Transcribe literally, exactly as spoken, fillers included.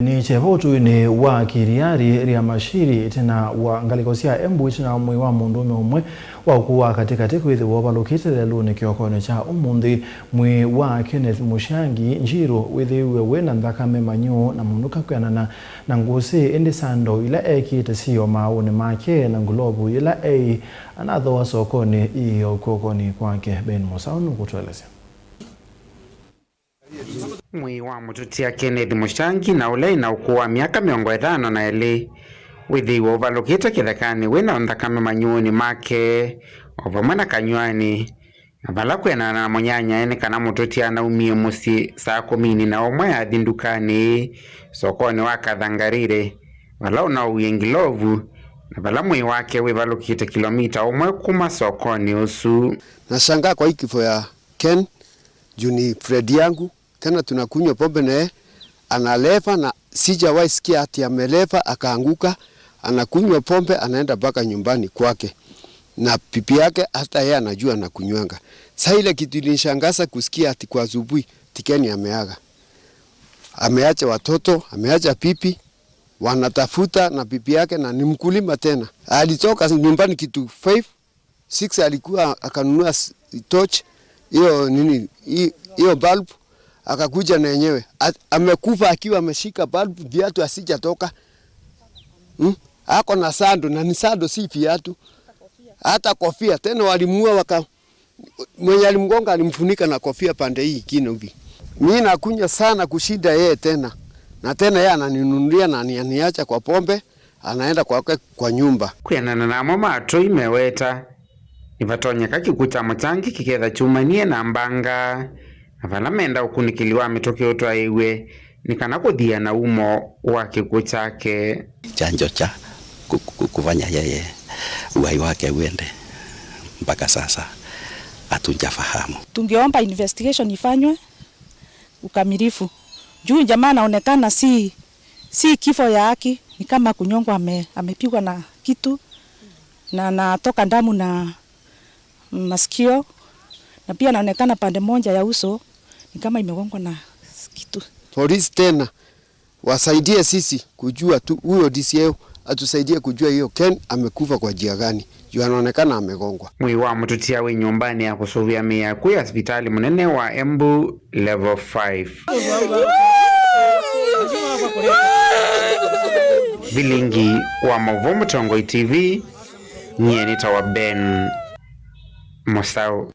Nĩ kyeva ũtũinĩ wa Kiriari Riamashiri ĩtina wa ngalĩko sya Embu ĩtina wa mwĩĩ wa mũndũũme ũmwe wa ũkũũ wa katĩkatĩ kwĩthĩwa ũvalũkĩte lelũnĩ kĩokonĩ kya ũmũnthĩ. Mwĩĩ wa Kenneth Mushangi Njiru wĩthĩiwe wĩ na nthakame manyũũ na mũnuka kwĩanana na ngũsĩ, ĩndĩ sando ila ekĩĩte syĩ o maaũnĩ make na ngulovu yĩla eĩ anathooa sokonĩ ii o kw'okonĩ kwake. Ben Mũsaũ nũkũtũelesya. Mwĩĩ wa mũtũtia Kenneth Mushangi na ũla ĩna ũkũũ wa myaka mĩongo ĩtano na ĩlĩ wĩthĩiwe ũvalũkĩte kĩthekanĩ wĩ na nthakame manyũũnĩ make o vamwe na kanyw'anĩ, na vala kwĩanana na mũnyanyae nĩ kana mũtũtia anaumie mũsyĩ saa kũminĩ na ũmwe athi ndukanĩ sokonĩ wa Kathangarire, vala ũnaũie ngilovu, na vala mwĩĩ wake wĩvalũkĩte kĩlomita ũmwe kuma sokonĩ ũsu. Nashangaa kwa hii kifo ya Ken, juu ni friend yangu, tena tunakunywa pombe naye, analewa na sijawahi sikia ati amelewa akaanguka, anakunywa pombe, anaenda mpaka nyumbani kwake. Na bibi yake hata yeye anajua anakunywanga. Sa ile kitu ilinishangaza kusikia ati kwa asubuhi, ati Ken ameaga. Ameacha watoto, ameacha bibi, wanatafuta na bibi yake na ni mkulima tena. Alitoka nyumbani kitu five, six alikuwa akanunua s-, torch, hiyo nini, hi-, hiyo bulb, akakuja na yenyewe. A-, amekufa akiwa ameshika bulb, viatu asijatoka. Hmm? Ako na sando, na ni sando si viatu. Hata kofia, tena walimuua waka-, mwenye alimgonga alimfunika na kofia pande hii ingine hivi. Mi nakunywa sana kushinda yeye tena. Na tena yeye ananinunulia na ananiacha kwa pombe, anaenda kwake kwa nyumba. Kwĩanana na amwe ma atũi meweta, nĩvatonyeka kĩkw'ũ kya Mũchangi kĩketha kyumanie na mbanga, na vala menda ũkunĩkĩli wa mĩtũkĩ ũtwaĩwe nĩ kana kũthia na umo wa kĩkw'ũ kyake. Chanzo cha ku-, ku-, kufanya yeye uhai wake uende mpaka sasa hatujafahamu. Tungeomba investigation ifanywe ukamilifu. Juu jamaa anaonekana si, si kifo ya haki, ni kama kunyongwa, ame-, amepigwa na kitu na anatoka damu na masikio, na pia anaonekana pande moja ya uso ni kama imegongwa na kitu. Polisi tena wasaidie sisi kujua tu, huyo D C I O atusaidie kujua hiyo Ken amekufa kwa njia gani. Juu anaonekana amegongwa. Mwĩĩ wa mũtũtia wĩ nyũmbanĩ ya kũsũvĩa mĩĩ ya akw'ũ ya sivitalĩ mũnene wa Embu Level five. Vilingi wa maũvoo Mũtongoi T V, nyie nĩtawa Ben Mũsaũ.